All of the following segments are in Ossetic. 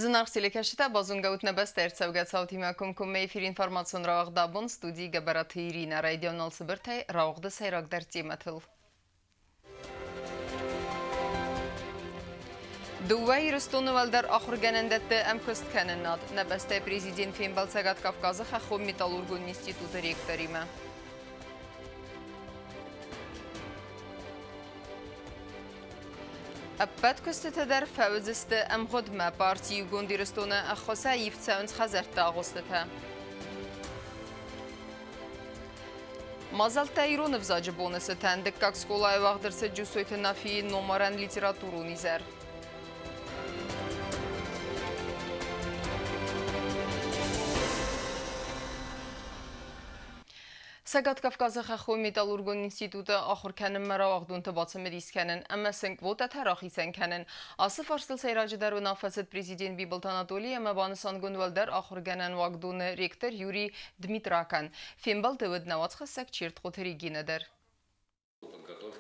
Зынаргъ телекӕсджытӕ, базонгӕ ут нӕ бӕстӕ ӕрцӕугӕ цаутимӕ комкоммӕ эфир информацион рауагъд абон студийы Гӕбӕраты Иринӕ. Райдиан цыбыртӕй рауагъды сӕйрагдӕр темӕтыл. Дыууӕ Ирыстоны уӕлдӕр ахуыргӕнӕндӕтты ӕмкуыст кӕнынад. Нӕ бӕстӕйы президент фембӕлд Цӕгат Кавказы хӕххон металлургон институты ректоримӕ. Ӕппӕт куыстытӕ дӕр фӕуыдзысты ӕмгъуыдмӕ. Парти Иугонд Ирыстоны ӕххуысӕй ивд цӕуынц хӕдзӕртты агъуыстытӕ. Мадзӕлттӕ ирон ӕвзаджы боны цытӕн дыккаг скъолайы уагъд ӕрцыд Джусойты Нафийы номарӕн литературон изӕр. Цӕгат Кавказы хӕххон металлургон институты ахуыр кӕнынмӕ рауагъдонты бацымыдис кӕнын ӕмӕ сын квотӕтӕ рахицӕн кӕнын. Ацы фарстыл сӕйраджыдӕр уынаффӕ цыд президент Бибылты Анатолий ӕмӕ банысангонд уӕлдӕр ахуыргӕнӕн уагдоны ректор Юрий Дмитракӕн. Фембӕлды уыд нӕ уацхӕссӕг Чертхъоты Регинӕ дӕр.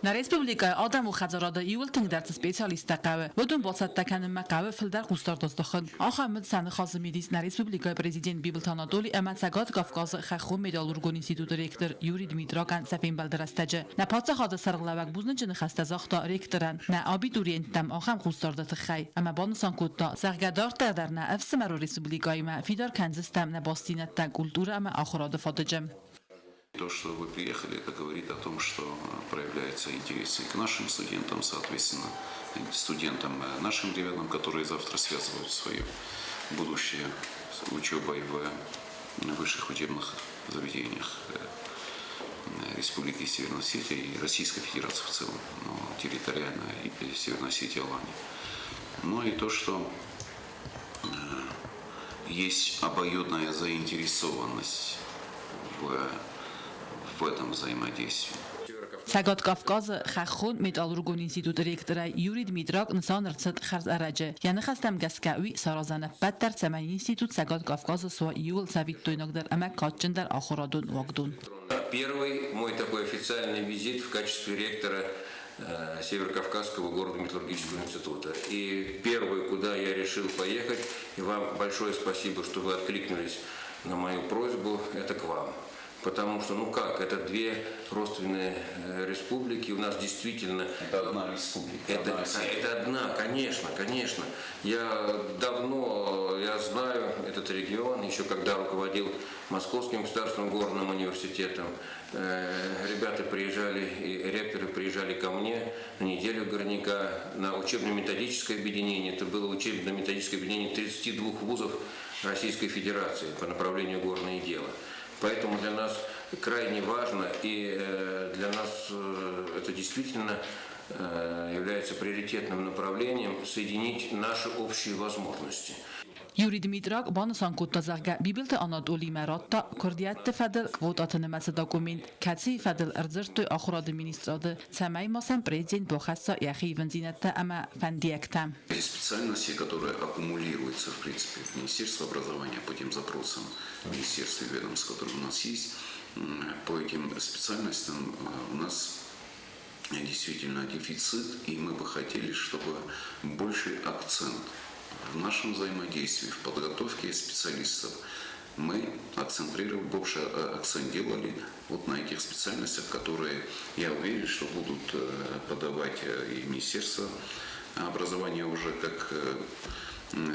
Нӕ республикӕйы адӕмон хӕдзарады иууыл тынгдӕр цы специалисттӕ хъӕуы, уыдон бацӕттӕ кӕнынмӕ хъӕуы фылдӕр хъусдард аздахын. Ахӕм уыд сӕ ныхасы мидис нӕ республикӕйы президент Бибылты Анатоли ӕмӕ Цӕгат Кавказы хӕххон металлургон институты ректор Юрий Дмитракӕн сӕ фембӕлды рӕстӕджы. Нӕ паддзахады сӕргълӕууӕг бузныджы ныхӕстӕ загъта ректорӕн нӕ абитуриенттӕм ахӕм хъусдарды тыххӕй ӕмӕ банысан кодта, зӕгъгӕ, дарддӕр дӕр нӕ ӕфсымӕрон республикӕимӕ фидар кӕндзыстӕм нӕ бастдзинӕдтӕ культурӕ ӕмӕ ахуырады фадыджы. То, что вы приехали, это говорит о том, что проявляется интерес и к нашим студентам, соответственно, студентам, нашим ребятам, которые завтра связывают свое будущее с учебой в высших учебных заведениях Республики Северная Осетия и Российской Федерации в целом, но территориально и Северная Осетия, Алания. Ну и то, что есть обоюдная заинтересованность в этом взаимодействии. Цӕгат Кавказы хӕххон металлургон институты ректорӕй Юрий Дмитрак нысан ӕрцыд хӕрз ӕрӕджы. Йӕ ныхӕстӕм гӕсгӕ уый саразӕн ӕппӕт дӕр, цӕмӕй институт Цӕгат Кавказы суа иууыл цӕвиттойнагдӕр ӕмӕ кадджындӕр ахуырадон уагдон. Первый мой такой официальный визит в качестве ректора Северокавказского горно-металлургического института. И первый, куда я решил поехать, и вам большое спасибо, что вы откликнулись на мою просьбу, это к вам. Потому что, ну как, это две родственные республики, у нас действительно... Это одна республика. Это одна, конечно, конечно. Я давно, я знаю этот регион, еще когда руководил Московским государственным горным университетом. Ребята приезжали, и ректоры приезжали ко мне на неделю горняка, на учебно-методическое объединение. Это было учебно-методическое объединение 32 вузов Российской Федерации по направлению горное дело. Поэтому для нас крайне важно, и для нас это действительно является приоритетным направлением соединить наши общие возможности. Юрий Дмитрак банысан кодта, зӕгъгӕ, Бибылты Анатолимӕ радта куырдиӕтты фӕдыл квотаты нымӕцы документ, кӕцыйы фӕдыл ӕрдзырдтой ахуырады министрады, цӕмӕй ма сӕм президент бахӕсса йӕхи ивындзинӕдтӕ ӕмӕ фӕндиӕгтӕ. Специальности, которые аккумулируются, в принципе, в Министерство образования по тем запросам министерств и ведомств, которые у нас есть, по этим специальностям у нас действительно дефицит, и мы бы хотели, чтобы больший акцент в нашем взаимодействии, в подготовке специалистов мы акцентрировали, больше акцент делали вот на этих специальностях, которые, я уверен, что будут подавать и Министерство образования уже как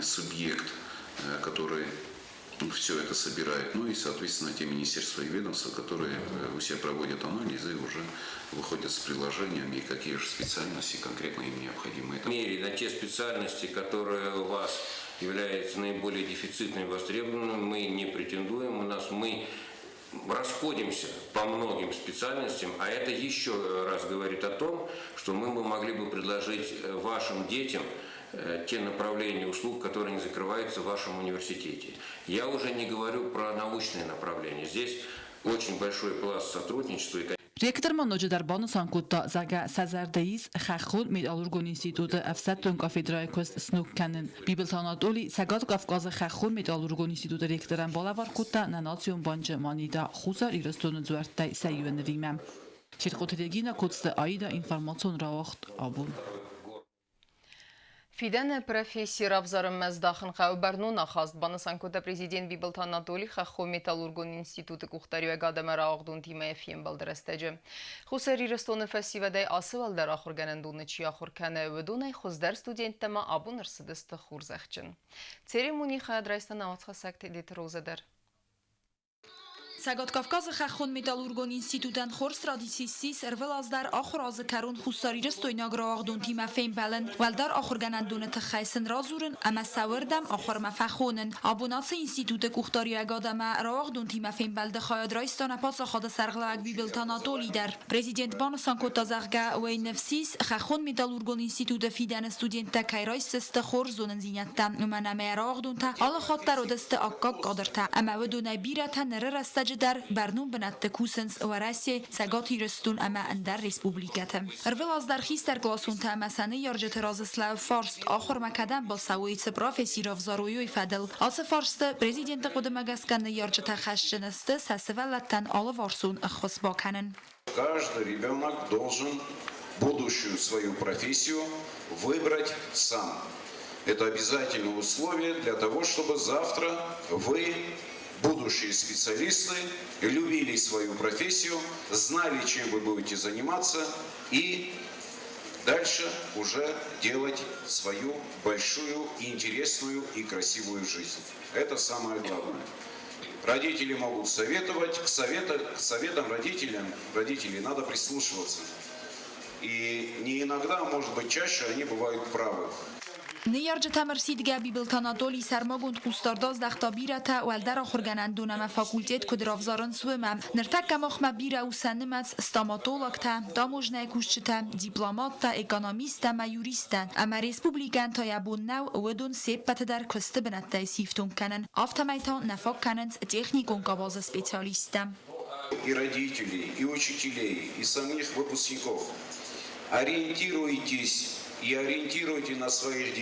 субъект, который все это собирает. Ну и, соответственно, те министерства и ведомства, которые у себя проводят анализы, уже выходят с предложениями, какие же специальности конкретно им необходимы. В мире на те специальности, которые у вас являются наиболее дефицитными, востребованными, мы не претендуем. У нас мы расходимся по многим специальностям, а это еще раз говорит о том, что мы бы могли бы предложить вашим детям те направления услуг, которые не закрываются в вашем университете. Я уже не говорю про научные направления. Здесь очень большой пласт сотрудничества. Ректор ма ноджыдӕр банысан кодта, зӕгъгӕ, сӕ зӕрдӕ ис хӕххон металлургон институты ӕфсӕддон кафедрӕйы куыст сног кӕнын. Бибылты Анатоли Цӕгат Кавказы хӕххон металлургон институты ректорӕн балӕвар кодта нӕ национ банчы Манита Хуссар Ирыстоны дзуӕрттӕй сӕ иуы нывимӕ. Чертхъоты Регина, Коцты Аида, информацион рауагъд абон. Фидӕны професси равзарынмӕ здахын хъӕуы бӕрнон ахаст, банысан кодта президент Бибылты Анатоли Хӕххон-металлургон институты къухдариуӕгад ӕмӕ рауагъдонтимӕ фембӕлды рӕстӕджы. Хуссар Ирыстоны фӕсивӕдӕй ацы уӕлдӕр ахуыргӕнӕндоны чи ахуыр кӕны, уыдонӕй хуыздӕр студенттӕ ма абон ӕрцыдысты хорзӕхджын. Церемонийы хайад райста науӕдзхӕссӕг Тедеты Роза дӕр. Цӕгат Кавказы хӕххон-металлургон институтӕн хорз традици ссис ӕрвылаз дӕр ахуыразы кӕрон хуссарирыстойнаг рауагъдонтимӕ фембӕлын, уӕлдӕр ахуыргӕнӕндоны тыххӕй сын радзурын ӕмӕ сӕ уырдӕм ахуырмӕ фӕхонын. Абон ацы институты къухдариуӕгад ӕмӕ рауагъдонтимӕ фембӕлды хайад райста нӕ паддзахады сӕргълӕууӕг Бибылты Анатоли дӕр. Президент банысан кодта, зӕгъгӕ, уый ныфс ис, хӕххон-металлургон институты фидӕны студенттӕ кӕй райсдзысты хорз зонындзинӕдтӕ, уымӕн ӕмӕ йӕ рауагъдонтӕ алы хатт дӕр уыдысты аккаг кадртӕ ӕмӕ уыдонӕй бирӕтӕ ныры рӕстӕджы дӕр бӕрнон бынӕтты кусынц Уӕрӕсе, Цӕгат Ирыстон ӕмӕ ӕндӕр республикӕты. Ӕрвылаз дӕр хистӕркъласонтӕ ӕмӕ сӕ ныййарджыты раз слӕууы фарст, ахуырмӕ кӕдӕм бацӕуой, цы професси равзарой, уый фӕдыл. Ацы фарсты президенты хъуыдымӕ гӕсгӕ ныййарджытӕ хӕсджын сты сӕ сывӕллӕттӕн алыварсон ӕххуыс бакӕнын. Каждый ребенок должен будущую свою профессию выбрать сам. Это обязательное условие для того, чтобы завтра вы, будущие специалисты, любили свою профессию, знали, чем вы будете заниматься и дальше уже делать свою большую, интересную и красивую жизнь. Это самое главное. Родители могут советовать, к советам родителей надо прислушиваться. И не иногда, а может быть чаще, они бывают правы. Ныййарджытӕм ӕрсидгӕ Бибылты Анатоли сӕрмагонд хъусдард аздӕхта бирӕтӕ уӕлдӕр ахуыргӕнӕндон ӕмӕ факультет куыд равзарынц, уымӕ. Ныртӕккӕ махмӕ бирӕ у сӕ нымӕц стоматологтӕ, таможнӕйы кусджытӕ, дипломаттӕ, экономисттӕ ӕмӕ юристтӕ. Ӕмӕ республикӕйӕн та йӕ бон нӕу уыдон се ппӕты дӕр куысты бынӕттӕй сифтонг кӕнын. Афтӕмӕй та нӕ фаг кӕнынц техникон къабазы специалисттӕ. И родителей, и учителей, и самих выпускников. Ориентируйтесь и ориентируйте на своих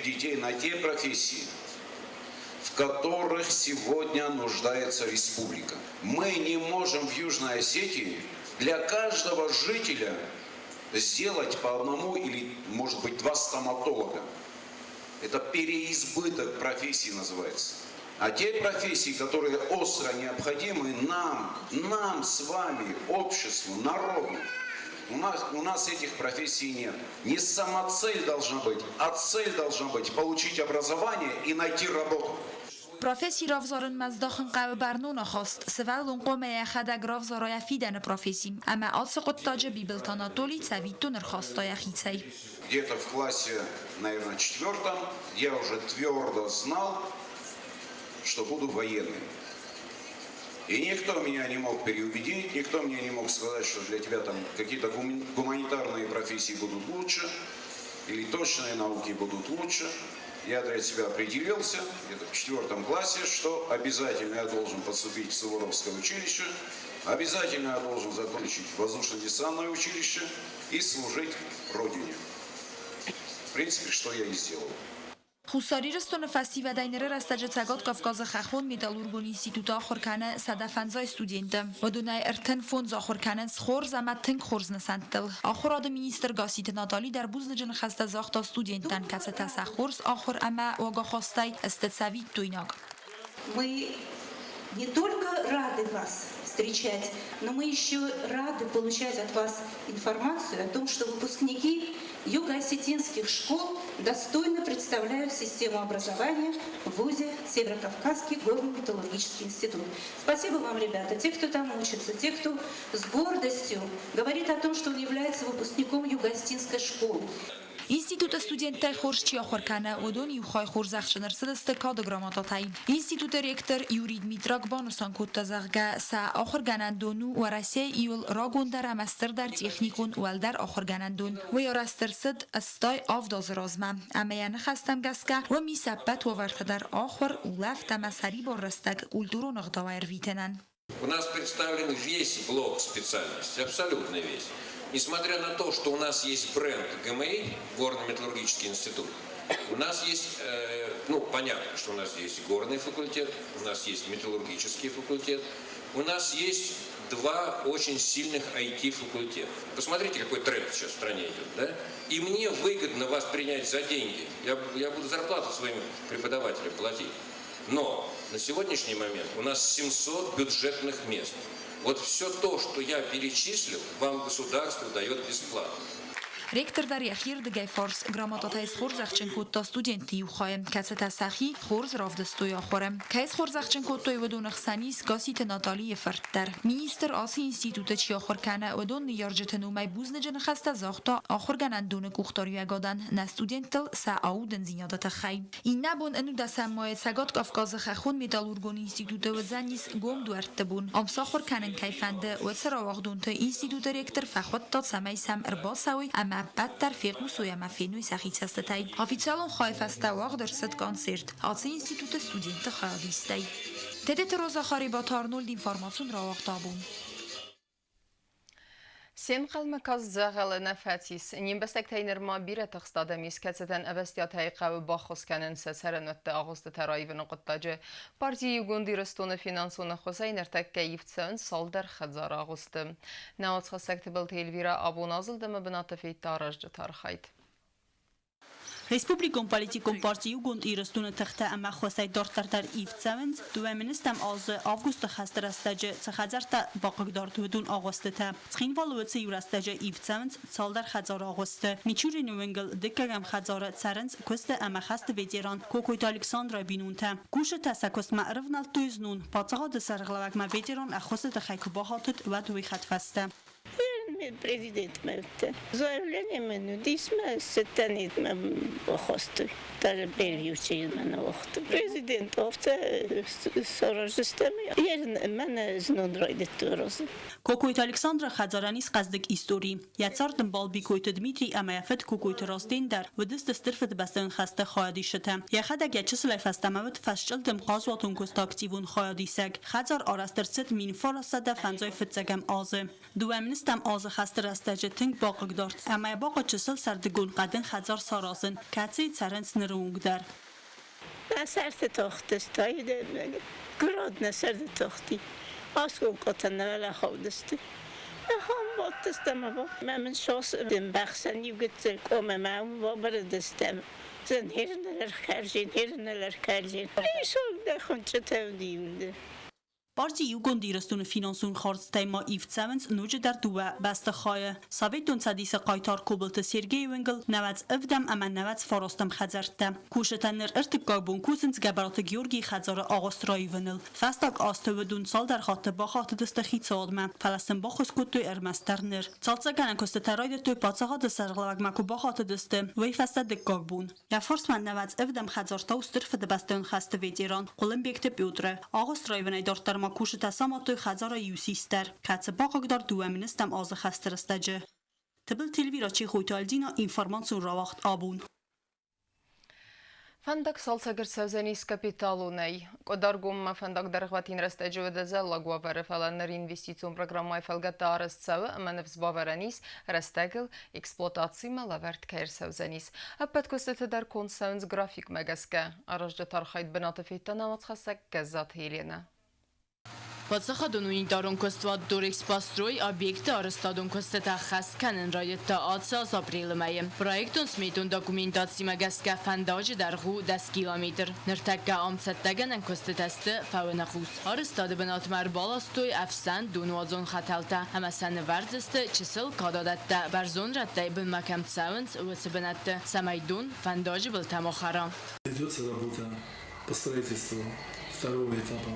детей на те профессии, в которых сегодня нуждается республика. Мы не можем в Южной Осетии для каждого жителя сделать по одному или, может быть, два стоматолога. Это переизбыток профессий называется. А те профессии, которые остро необходимы нам с вами, обществу, народу, у нас этих профессий нет. Не самоцель должна быть, а цель должна быть получить образование и найти работу. Професси равзарынмӕ здахын хъӕуы бӕрнон ахаст. Сывӕллон хъуамӕ йӕхӕдӕг равзара йӕ фидӕны професси. Ӕмӕ ацы хъуыддаджы Бибылты Анатоли цӕвиттон ӕрхаста йӕхицӕй. Где-то в классе, наверное, четвертом я уже твердо знал, что буду военным. И никто меня не мог переубедить, никто мне не мог сказать, что для тебя там какие-то гуманитарные профессии будут лучше или точные науки будут лучше. Я для себя определился где-то в четвертом классе, что обязательно я должен поступить в Суворовское училище, обязательно я должен закончить воздушно-десантное училище и служить Родине. В принципе, что я и сделал. Хуссар Ирыстоны фӕсивӕдӕй ныры рӕстӕджы Цӕгат Кавказы хӕххон-металлургон институты ахуыр кӕны 150 студенты. Уыдонӕй 35 ахуыр кӕнынц хорз ӕмӕ тынг хорз нысӕнттыл. Ахуырады министр Гасситы Натали дӕр бузныджы ныхӕстӕ загъта студенттӕн, кӕцытӕ сӕ хорз ахуыр ӕмӕ уагахастӕй сты цӕвиттойнаг. Мы не только рады вас встречать, но мы еще рады получать от вас информацию о том, что выпускники юго-осетинских школ достойно представляют систему образования в ВУЗе Северокавказский горно-металлургический институт. Спасибо вам, ребята, те, кто там учится, те, кто с гордостью говорит о том, что он является выпускником юго-осетинской школы. Институты студенттӕй хорз чи ахуыр кӕны, уыдон иу хай хорзӕхджын ӕрцыдысты кады грамотатӕй. Институты ректор Юрий Дмитрак банысан кодта, зӕгъгӕ, сӕ ахуыргӕнӕндон у Уӕрӕсейы иуыл рагондӕр ӕмӕ стырдӕр техникон уӕлдӕр ахуыргӕнӕндон. Уый арӕзт ӕрцыд 87 азы размӕ. Ӕмӕ йӕ ныхӕстӕм гӕсгӕ, уым ис ӕппӕт уавӕртӕ дӕр ахуыр, улӕфт ӕмӕ сӕрибар рӕстӕг культурон ӕгъдауӕй ӕрвитынӕн. У нас представлен весь блок специальностей, абсолютно весь. Несмотря на то, что у нас есть бренд ГМИ, Горно-металлургический институт, у нас есть, ну, понятно, что у нас есть горный факультет, у нас есть металлургический факультет, у нас есть Два очень сильных IT-факультета. Посмотрите, какой тренд сейчас в стране идет. Да? И мне выгодно вас принять за деньги. Я буду зарплату своим преподавателям платить. Но на сегодняшний момент у нас 700 бюджетных мест. Вот все то, что я перечислил, вам государство дает бесплатно. Ректор дӕр йӕхи рдыгӕй фарс грамотатӕй схорзӕхджын кодта студентты иу хайы, кӕцытӕ сӕхи хорз равдыстой ахуыры. Кӕй схорзӕхджын кодтой, уыдоны хсӕн ис Гасситы Наталийы фырт дӕр. Министр ацы институты чи ахуыр кӕны, уыдон ныййарджыты номӕй бузныджы ныхӕстӕ загъта ахуыргӕнӕндоны къухдариуӕгадӕн нӕ студенттыл сӕ аудындзинады тыххӕй. Иннӕ бон ӕнудӕсӕм майы Цӕгат Кавказы хӕххон-металлургон институты уыдзӕнис гом дуӕртты бон. Ам сахуыр кӕнын кӕй фӕнды, уыцы рауагъдонты институты ректор фӕхуыдта, цӕмӕй сӕм ӕрбацӕуой ӕмӕ ӕппӕт дӕр фехъусой ӕмӕ феной сӕхи цӕстытӕй. Официалон хайы фӕстӕ уагъд ӕрцыд концерт ацы институты студентты хайадистӕй. Тедеты Роза Харебаты Арнольд информацион рауагъд абон. Се нхъӕлмӕ каст дзӕгъӕлы нӕ фӕцис. Не мбӕстӕгтӕй нырма бирӕ тыхст адӕм ис, кӕцытӕн ӕвӕстиатӕй хъӕуы баххуыс кӕнын сӕ цӕрӕнуӕтты агъуыстытӕ раивыны хъуыддаджы. Парти Иугонд Ирыстоны финансон ӕххуысӕй ныртӕккӕ ивд цӕуынц цалдӕр хӕдзары агъуысты. Нӕ уацхӕссӕг Тыбылты Эльвирӕ абон азылд ӕмӕ бынаты федта аразджыты архайд. Республикон политикон парти Иугонд Ирыстоны тыхтӕ ӕмӕ ӕххуысӕй дарддӕр дӕр ивд цӕуынц, дыууӕ минӕстӕм азы августы хӕсты рӕстӕджы цы хӕдзӕрттӕ бахъыгдард, уыдон агъуыстытӕ. Цхинвалы уыцы иу рӕстӕджы ивд цӕуынц цалдӕр хӕдзары агъуысты. Мичурины уынгыл дыккӕгӕм хӕдзары цӕрынц куысты ӕмӕ хӕсты ветеран Кокойты Александры бинонтӕ. Кусджытӕ сӕ куыстмӕ ӕрывнӕлдтой знон, паддзахады сӕргълӕууӕгмӕ ветеран ӕххуысы тыххӕй куы бахатыд, уӕд уый хӕдфӕстӕ. Президентмӕ уыдтӕн. Заявление мын уыдис мӕ цыдтӕн бахастой. Даже Бельгийы мӕ ныууагътой. Президент афтӕ сараздзыстӕм. Мӕнӕ знон райдыдтой аразын. Кокойты Александры хӕдзарӕн ис хъӕздыг истори. Йӕ цардӕмбал Бикойты Дмитрий ӕмӕ йӕ фыд Кокойты Ростен дӕр уыдысты Стыр Фыдыбӕстӕйон хӕсты хайадисджытӕ. Йӕхӕдӕг йӕ чысылӕй фӕстӕмӕ уыд фӕсчъылдым хъазуатон куысты активон хайадисӕг. Хӕдзар арӕзт ӕрцыд 1905 фыццӕгӕм азы. Дыууӕ минӕстӕм азы хӕсты рӕстӕджы тынг бахъыгдард ӕмӕ йӕ бахъуыд чысыл сӕрдыгон хъӕдын хӕдзар саразын, кӕцыйы цӕрынц ныры онг дӕр. Нӕ сӕрты тохтысты, град нӕ сӕрты тохти. Осколкотӕ нӕ уӕлӕ Ахӕм бадтыстӕм ӕмӕ мын сос ӕмбӕхсӕн иу гыццыл къом ӕмӕ уым бабырыдыстӕм. Зын ӕркӕрзин. Исог дӕ хуынчъытӕ уыди. Парти Иугонд Ирыстоны финансон хӕрдзтӕй ма ивд цӕуынц ноджыдӕр дыууӕ бӕстыхайы. Советон Цӕдисы хъайтар Кобылты Сергейы уынгыл 97-ӕм ӕмӕ 99-ӕм хӕдзӕрттӕ. Кусджытӕ ныр ӕртыккаг бон кусынц Гӕбӕраты Георгийы хӕдзары агъуыст раивыныл. Фӕстаг азты уыдон цалдӕр хатты бахатыдысты хицауадмӕ, фӕлӕ сын баххуыс кодтой ӕрмӕстдӕр ныр. Цалцӕггӕнӕн куыстытӕ райдыдтой паддзахады сӕргълӕууӕгмӕ куы бахатыдысты, уый фӕстӕ дыккаг бон. Йӕ фарсмӕ 97-ӕм хӕдзар та у Стыр Фыдыбӕстӕйон хӕсты ветеран Хъуылымбегты Петры. Агъуыст раивынӕй дарддӕр ма кусджытӕ самадтой хӕдзары иу сис дӕр, кӕцы бахъыгдард дыууӕ минӕстӕм азы хӕсты рӕстӕджы. Тыбылты Эльвира, Чехойты Альдина, информацион рауагъд абон. Фӕндаг цалцӕг ӕрцӕудзӕнис капиталонӕй. Къуыдаргоммӕ фӕндаг дӕргъвӕтин рӕстӕджы уыд ӕдзӕллаг уавӕры, фӕлӕ ныр инвестицион программӕйы фӕлгӕтты арӕзт цӕуы ӕмӕ ныфс бавӕрӕн ис, рӕстӕгыл эксплуатацимӕ лӕвӕрд кӕй ӕрцӕудзӕнис. Ӕппӕт куыстыты дӕр конд цӕуынц графикмӕ гӕсгӕ. Аразджыты архайд бынаты федта нӕ уацхӕссӕг Гӕззаты Еленӕ. Паддзахадон унитарон куыстуат Дорэкспострой объекты арӕзтадон куыстытӕ ӕххӕст кӕнын райдыдта ацы аз апрелы мӕйы. Проектон-сметон документацимӕ гӕсгӕ фӕндаджы дӕргъ у 10 километр. Ныртӕккӕ ам цӕттӕгӕнӕн куыстытӕ сты фӕуыны хъус. Арӕзтады бынатмӕ ӕрбаластой ӕфсӕн донуадзон хӕтӕлтӕ ӕмӕ сӕ нывӕрдзысты чысыл кададӕттӕ бӕрзонд рӕттӕй бынмӕ кӕм цӕуынц, уыцы бынӕтты, цӕмӕй дон фӕндаджы былтӕ ма хӕра. Ведется работа по строительству второго этапа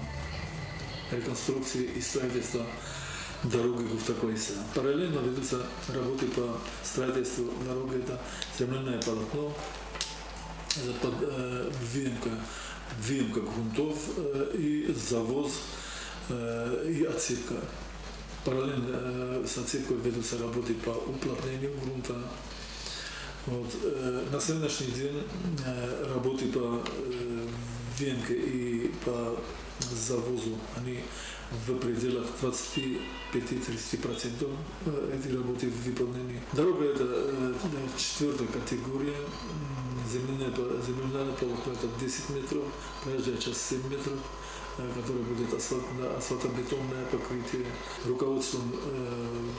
реконструкции и строительства дороги Гуфта-Куаиса. Параллельно ведутся работы по строительству дороги. Это земляное полотно, это выемка грунтов и завоз и отсыпка. Параллельно с отсыпкой ведутся работы по уплотнению грунта. Вот. На сегодняшний день работы по выемке и по завозу, они в пределах 25-30% эти работы выполнены. Дорога это четвертая категория, земляное полотно это 10 метров, проезжая часть 7 метров. которая будет асфальтобетонное покрытие. Руководством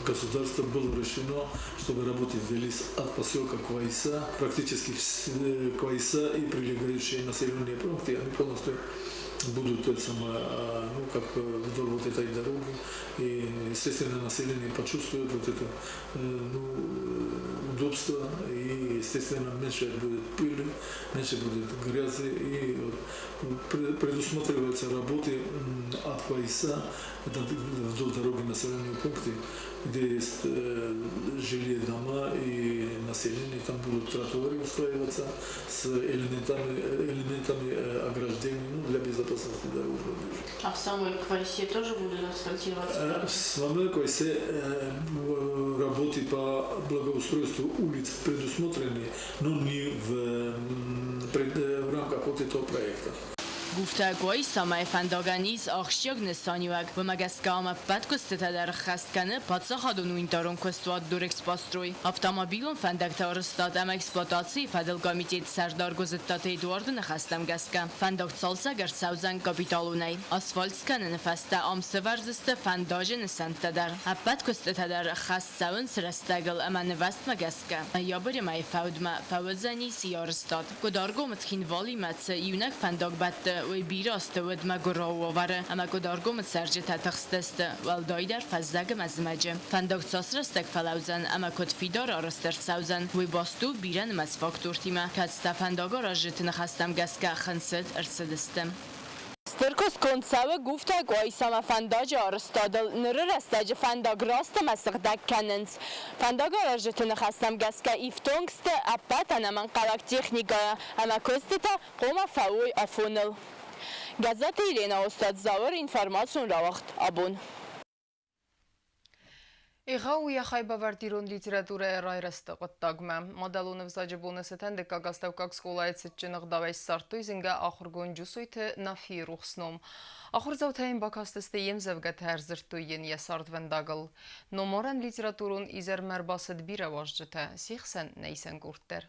государства было решено, чтобы работы велись от поселка Квайса, практически все Квайса и прилегающие населенные пункты, они полностью будут это самое, ну, как вдоль вот этой дороги. И, естественно, население почувствует вот это ну, удобство, и, естественно, меньше будет пыли, меньше будет грязи. И вот предусматриваются работы от Квайса, это вдоль дороги населенные пункты, где есть жилые дома и население, там будут тротуары устраиваться с элементами ограждений, ну, для безопасности дорожного движения. А в самой Квайсе тоже будут асфальтироваться? В самой Квайсе работы по благоустройству улиц предусмотрены, но не в рамках вот этого проекта. Гуфта Къуайсамӕ фӕндагӕн ис ахсджиаг нысаниуӕг, уымӕ гӕсгӕ ам ӕппӕт куыстытӕ дӕр ӕххӕст кӕны паддзахадон унитарон куыстуат Дорэкспострой. Автомобилон фӕндӕгты арӕзтад ӕмӕ эксплуатацийы фӕдыл комитеты сӕрдар Гуызыдтаты Эдуарды ныхӕстӕм гӕсгӕ, фӕндаг цалцӕг ӕрцӕудзӕн капиталонӕй. Асфальт скӕныны фӕстӕ ам сӕвӕрдзысты фӕндаджы нысӕнттӕ дӕр. Ӕппӕт куыстытӕ дӕр ӕххӕст цӕуынц рӕстӕгыл ӕмӕ нывӕзтмӕ гӕсгӕ. Ноябры мӕйы фӕудмӕ фӕуыдзӕнис йӕ арӕзтад. Къуыдаргомы Цхинвалимӕ цы иунӕг фӕндаг бӕтты, уый бирӕ азты уыд мӕгуырау уавӕры ӕмӕ Къуыдаргомы цӕрджытӕ тыхстысты, уӕлдайдӕр фӕззӕг ӕмӕ зымӕджы. Фӕндаг цас рӕстӕг фӕлӕудзӕн ӕмӕ куыд фидар арӕзт ӕрцӕудзӕн, уый баст у бирӕнымӕц фактортимӕ, кӕцытӕ фӕндагаразджыты ныхӕстӕм гӕсгӕ хынцыд ӕрцыдысты. Стыр куыстгонд цӕуы Гуфтӕ Къуайсамӕ фӕндаджы арӕзтадыл. Ныры рӕстӕджы фӕндаг раст ӕмӕ сыгъдӕг кӕнынц. Фӕндагаразджыты ныхӕстӕм гӕсгӕ ифтонг сты ӕппӕт ӕнӕмӕнгхъӕуӕг техникӕйӕ ӕмӕ куыстытӕ хъуамӕ фӕуой афоныл. Гӕззаты Еленӕ, Остъаты Зауыр, информацион рауагъд «Абон». Егъау у йӕ хайбавӕрд ирон литературӕйы райрӕзты хъуыддагмӕ. Мадӕлон ӕвзаджы боны цытӕн дыккаг астӕуккаг скъолайы цытджын ӕгъдауӕй ссардтой зынгӕ ахуыргонд Джусойты Нафийы рухс ном. Ахуырдзаутӕ йын бакастысты йе мдзӕвгӕтӕ, ӕрдзырдтой йын йӕ цардвӕндагыл. Номарӕн литературон изӕрмӕ ӕрбацыд бирӕ уазджытӕ, се хсӕн нӕ исӕн къорд дӕр.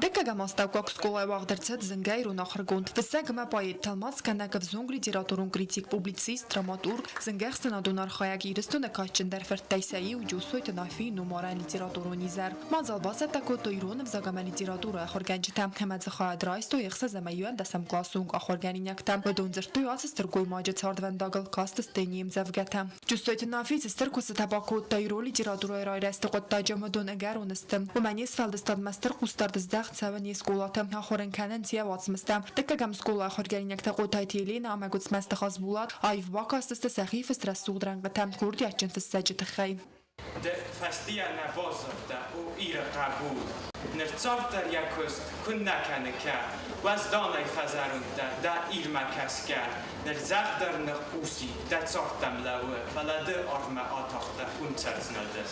Дыккӕгӕм астӕуккаг скъолайы уагъд ӕрцыд зынгӕ ирон ахуыргонд, фыссӕг ӕмӕ поэт, тӕлмацгӕнӕг, ӕвзонг литературон критик, публицист, драматург, зынгӕ ӕхсӕнадон архайӕг Ирыстоны кадджындӕр фырттӕй сӕ иу Джусойты Нафийы номарӕн литературон изӕр. Мадзал бацӕттӕ кодтой ирон ӕвзаг ӕмӕ литературӕйы ахуыргӕнджытӕ ӕмӕ дзы хайад райстой ӕхсӕз ӕмӕ иуӕндӕсӕм къласы онг ахуыргӕнинӕгтӕ. Уыдон дзырдтой ацы стыр гоймаджы цардвӕндагыл, кастысты не мдзӕвгӕтӕ. Джусойты Нафи цы стыр куыстытӕ бакодта ирон литературӕйы райрӕзты хъуыддаджы, уыдон ӕгӕрон сты. Уымӕ не сфӕлдыстадмӕ стыр хъусдард здӕхт цӕуы не скъолаты, ахуыр ын кӕнынц йӕ уацмыстӕ. Дыккӕгӕм скъолайы ахуыргӕнинӕгтӕ Хъотайты Еленӕ ӕмӕ Гуыцмӕзты Хасбулат аив бакастысты сӕхи фыст рӕсугъд рӕнхъытӕ курдиатджын фыссӕджы тыххӕй. Ды фӕстийӕ нӕ баззадтӕ, о Иры хъӕбул. Ныр цавддӕр йӕ куыст куыннӕ кӕны кӕд, Уӕзданӕй фӕзӕронд дӕ, дӕ Ирмӕ кӕсгӕ. Ныр зӕхх дӕр ныхъхъуси, дӕ цардтӕм лӕууы, Фӕлӕ ды арвмӕ атахтӕ, уым цӕрдзынӕ ды.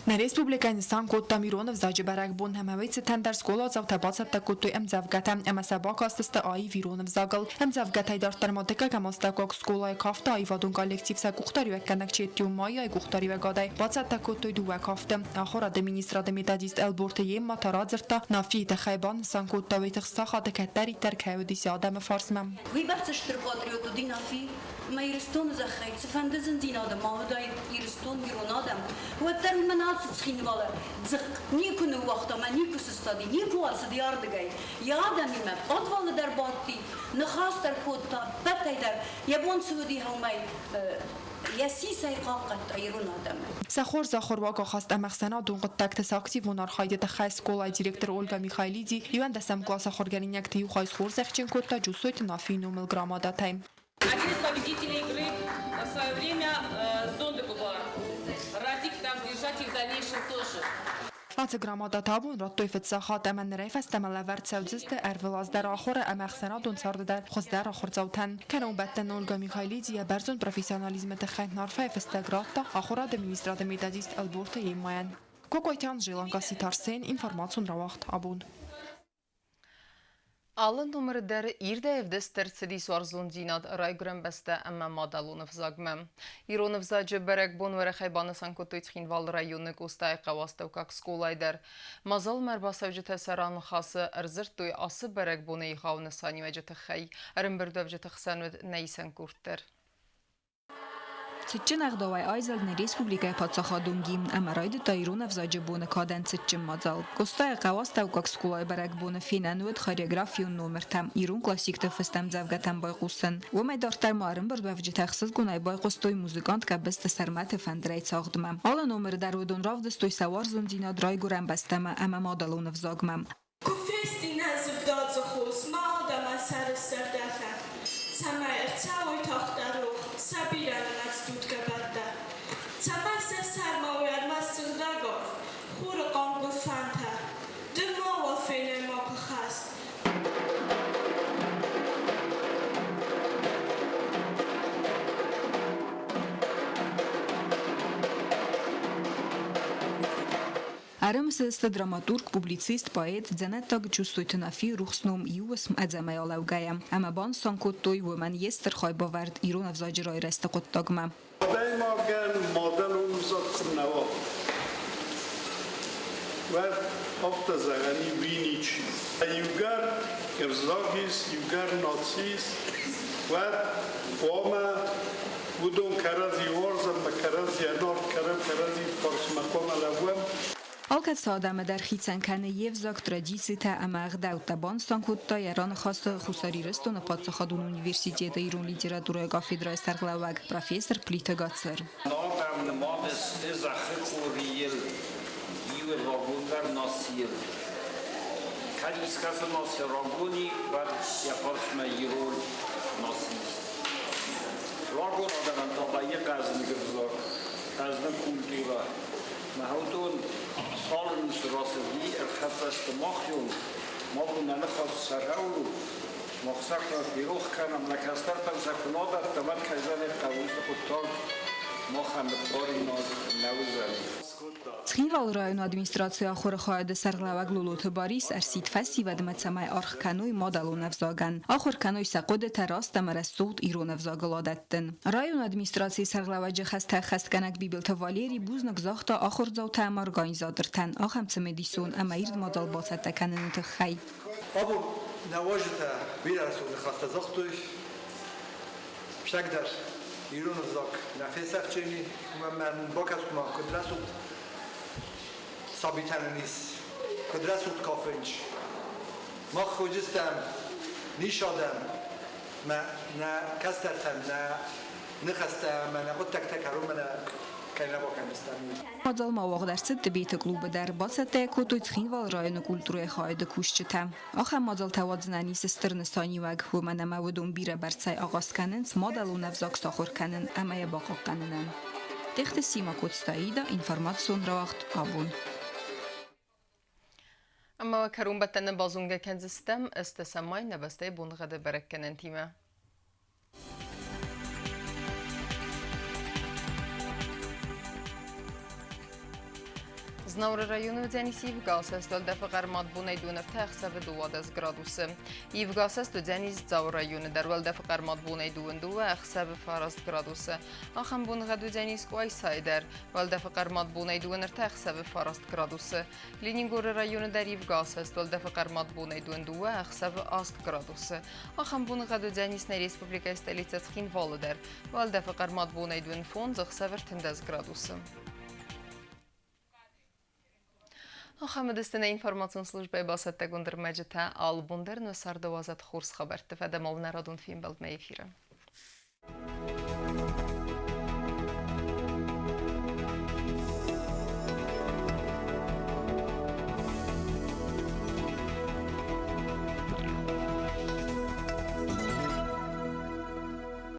Нӕ республикӕйы нысан кодтам ирон ӕвзаджы бӕрӕгбон ӕмӕ уый цытӕн дӕр скъоладзаутӕ бацӕттӕ кодтой ӕмдзӕвгӕтӕ ӕмӕ сӕ бакастысты аив ирон ӕвзагыл. Ӕмдзӕвгӕтӕй дарддӕр ма дыккӕгӕм астӕуккаг скъолайы кафты аивадон коллектив сӕ къухдариуӕггӕнӕг Четиу Майайы къухдариуӕгадӕй бацӕттӕ кодтой дыууӕ кафты. Ахуырады министрады методист Ӕлборты Емма та радзырдта, Нафийы тыххӕй банысан кодта, уый тых сахаты кӕддӕриддӕр кӕй уыдис адӕмы фарсмӕ. Уыйбӕрц стыр патриот уыди Нафи, ӕмӕ Ирыстоны зӕххӕй цыфӕнды зындзинады ма уыдаид Ирыстон, ирон адӕм, уӕддӕр уымӕн ацы Цхинвалы дзыхъхъ никуы ныууагъта ӕмӕ никуы сыстади, никуы ацыди ардыгӕй. Йӕ адӕмимӕ пъадвалы дӕр бадти, ныхас дӕр кодта, ӕппӕтӕй дӕр йӕ бон цы уыди, уымӕй йӕ сисӕй хъахъхъӕдта ирон адӕмы. Сӕ хорз ахуыруаг ахаст ӕмӕхсӕнадон хъуыддӕгты сӕ активон архайды тыххӕй скъолайы директор Ольга Михайлиди иуӕндӕсӕм къласы ахуыргӕнинӕгты иу хай схорзӕхджын кодта Джусойты Нафийы номыл грамматӕтӕй. Один из победителей игры в свое время зонды Губар. Радик там держать и в дальнейшем тоже. Ацы грамотатӕ абон радтой фыццаг хатт ӕмӕ нырӕй фӕстӕмӕ лӕвӕрд цӕудзысты ӕрвылаз дӕр ахуыры ӕмӕ ӕхсӕнадон царды дӕр хуыздӕр ахуырдзаутӕн. Кӕронбӕттӕн Ольга Михайлиди йӕ бӕрзонд профессионализмы тыххӕй арфӕйы фыстӕг радта ахуырады министрады методист Ӕлборты Еммайӕн. Кокойты Анжела, Гасситы Арсен, информацион рауагъд абон. Алы номыры дӕр ирдӕй ӕвдыст ӕрцыдис уарзондзинад райгуырӕн бӕстӕ ӕмӕ мадӕлон ӕвзагмӕ. Ирон ӕвзаджы бӕрӕгбон уӕрӕхӕй банысан кодтой Цхинвалы районы Къостайыхъӕуы астӕуккаг скъолайы дӕр. Мадзалмӕ ӕрбацӕуджытӕ сӕ раныхасы ӕрдзырдтой ацы бӕрӕгбоны егъау нысаниуӕджы тыххӕй. Ӕрӕмбырдуӕвджыты хсӕн уыд нӕ исӕн къорд дӕр. Цытджын ӕгъдауӕй айзӕлд нӕ республикӕйы паддзахадон гимн ӕмӕ райдыдта ирон ӕвзаджы боны кадӕн цытджын мадзал. Къостайы хъӕуы астӕуккаг скъолайы бӕрӕгбоны фенӕн уыд хореографион номыртӕ, ирон классикты фыст ӕмдзӕвгӕтӕм байхъусын. Уымӕй дарддӕр ма ӕрӕмбырдуӕвджытӕ ӕхсызгонӕй байхъуыстой музыкант Гӕбысты Сӕрмӕты фӕндырӕй цагъдмӕ. Алы номыры дӕр уыдон равдыстой сӕ уарзондзинад райгуырӕн бӕстӕмӕ ӕмӕ мадӕлон ӕвзагмӕ. Куы фестин ӕз ӕвдадзы хос мӕ адӕмӕн сӕрысзӕрдӕтӕ, Цӕмӕй ӕрцӕуой тагъддӕр рох сӕ бирӕнымӕц дудгӕбӕттӕ, Цӕмӕй сӕ сӕрмӕ уой ӕрмӕст сыгъдӕг арв, хуры хъарм гуылфӕнтӕ. Ды мауал фенай макуы хӕст. Ӕрымысыдысты драматург, публицист, поэт, дзӕнӕттаг Джусойты Нафийы рухс ном иу уысм ӕдзӕмӕй алӕугӕйӕ, ӕмӕ банысан кодтой уымӕн йе стыр хайбавӕрд ирон ӕвзаджы райрӕзты хъуыддагмӕ. Адӕймагӕн мадӕлон ӕвзаг куы нӕ уа, уӕд афтӕ зӕгъӕн и уый ничи. Иугӕр ӕвзаг ис, иугӕр наци ис, уӕд хъуамӕ уыдон кӕрӕдзи уарзӕм ӕмӕ кӕрӕдзи ӕнард кӕнӕм, кӕрӕдзи фарсмӕ хъуамӕ лӕууӕм. Алкӕцы адӕмы дӕр хицӕн кӕны йе взаг, традицитӕ ӕмӕ ӕгъдӕуттӕ, банысан кодта йӕ раныхасы Хуссар Ирыстоны паддзахадон университеты ирон литературӕйы кафедрӕйы сӕргълӕууӕг, профессор Плиты Гацыр. Адӕм нымад сты зӕххы къорийыл, иуы рагондӕр нацийыл. Кӕд искӕцы наци рагон и, уӕд йӕ фарсмӕ ирон наци. Рагон адӕмӕн та вӕййы хъӕздыг ӕвзаг, хъӕздыг культурӕ. Мӕ уыдон цалынмӕ рацыди, ӕрхӕццӕ сты махион, ма бон нӕ ныхас сӕрӕу у, мах сӕ куы ферох кӕнӕм, нӕ кӕстӕртӕн сӕ куы нӕ дӕттӕм, уӕд кӕй зӕгъын хъӕуы, уыцы хъуыддаг махӕн ныббаринаг нӕ уыдзӕни. Цхинвалы районы администрацийы ахуыры хайады сӕргълӕууӕг Лолоты Барис ӕрсидт фӕсивӕдмӕ, цӕмӕй аргъ кӕной мадӕлон ӕвзагӕн, ахуыр кӕной сӕ хъуыдытӕ раст ӕмӕ рӕсугъд ирон ӕвзагыл адӕттын. Районы администрацийы сӕргълӕууӕджы хӕстӕ ӕххӕстгӕнӕг Бибылты Валери бузныг загъта ахуырдзаутӕ ӕмӕ организатортӕн ахӕм цымыдисон ӕмӕ ирд мадзал бацӕттӕ кӕныны тыххӕй. Абон нӕ уазджытӕ бирӕ рӕсугъд ныхӕстӕ загътой. Стӕгдӕр ирон ӕвзаг нӕ фесӕфджени, уымӕн мӕ бакӕсут-ма, куыд рӕсугъд сабитӕ нын ис, куыд рӕсугъд кафынч. Мах ходжыстӕм низ адӕм, мӕ нӕ кӕстӕртӕн нӕ ныхӕстӕ ӕмӕ нӕ хъуыддӕгтӕ кӕронмӕ нӕ кӕй нӕ бакӕндзыстӕм. Мадзал ма уагъд ӕрцыд Тъбеты клубы дӕр. Бацӕттӕ йӕ кодтой Цхинвалы районы культурӕйы хайады кусджытӕ. Ахӕм мадзалтӕ уадзынӕн ис стыр нысаниуӕг, уымӕн ӕмӕ уыдон бирӕбӕрцӕй ахъаз кӕнынц мадӕлон ӕвзаг сахуыр кӕнын ӕмӕ йӕ бахъахъхъӕнынӕн. Тъехты Сима Коцтаида, информацион рауагъд «Абон». Ӕмӕ кӕронбӕттӕны базонгӕ кӕндзыстӕм, ӕстӕсӕм май нӕ бӕстӕйы боныгъӕды бӕрӕггӕнӕнтимӕ. Знауыры районы уыдзӕнис ивгӕ уӕлдӕфы хъӕрмад бонӕй дон ӕртӕ ӕхсӕвы 12 градусы. Ивгӕ уыдзӕнис Дзауы районы дӕр уӕлдӕфы хъӕрмад бонӕй 22 ӕхсӕвы 9 градусы. Ахӕм боныгъӕд уыдзӕнис Къуайсайы дӕр. Уӕлдӕфы хъӕрмад бонӕй 23 ӕхсӕвы 9 градусы. Ленингоры районы дӕр ивгӕ уӕлдӕфы хъӕрмад бонӕй 22 ӕхсӕвы 8 градусы. Ахӕм боныгъӕд уыдзӕнис нӕ республикӕйы столицӕ Цхинвалы дӕр. Уӕлдӕфы хъӕрмад бонӕй 25 ӕхсӕвы 13 градусы. Ахӕм уыдысты нӕ информацион службӕйы бацӕттӕгонд ӕрмӕджытӕ. Алы бон дӕр нӕ царды уадзӕд хорз хабӕртты фӕдӕмал нӕ радон фембӕлдмӕ эфиры.